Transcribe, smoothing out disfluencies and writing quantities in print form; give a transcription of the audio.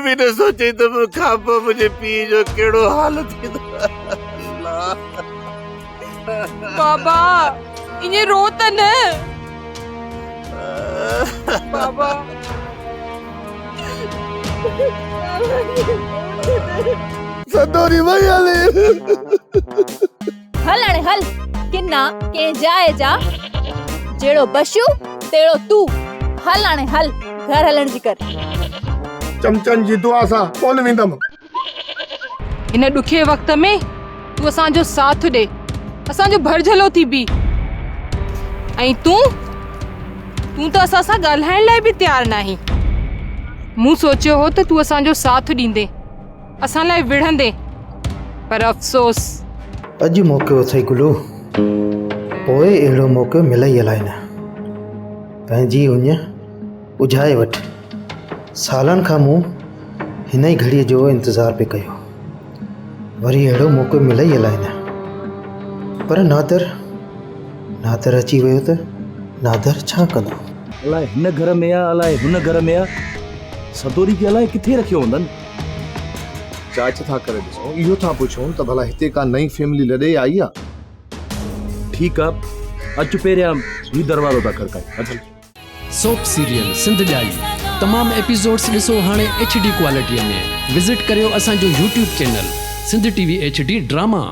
به نه سوچيائين ته مون کان پوء منهنجي پيء جو ڪهڙو حال ٿيندو. الله. بابا ائين رو ته نه. بابا. سدوري وئي هلي. هل هاڻي هل ڪنا ڪنهن جاء جا جهڙو بشو تهڙو تون هل هاڻي هل گهر هلڻ جي ڪر. چمچن جي دعا سان ڪونه ويندم. هن ڏکي وقت ۾ تون اسان جو ساٿ ڏي، اسان جو ڀرجهلو ٿي بيهه ۽ تون تون ته اسان سان ڳالهائڻ لاء به تيار ناهين. مون سوچيو هو ته تون اسان جو ساٿ ڏيندين. اسان لاء وڙهندين پر افسوس. اڄ موقعو اٿئي گلو، پوء اهڙو موقعو ملئي الائي نه. پنهنجي اڃ اجهائي وٺ. سالن کان مون هن ئي گهڙيء جو انتظار پئي ڪيو. وري اهڙو موقعو ملئي الائي نه. پر نادر، نادر اچي ويو ته نادر ڇا ڪندو؟ الائي هن گهر ۾ آ، الائي هن گهر ۾ آ. سدوري کي الائي ڪٿي رکيو هوندن. جاچ ٿا ڪري ڏسون، اهو ٿا پڇون ته ڀلا هتي ڪا نئين فيملي لڏي آئي آ؟ ٺيڪ آ، اچ پهريان هي دروازو ٿا کڙڪايون، اچ هل. سوپ سيريل سنڌ ڄائي تمام ايپيسوڊس ڏسو هاڻي ايڇ ڊي ڪوالٽي ۾ وزٽ ڪريو اسان جو YouTube channel Sindh T V H D drama.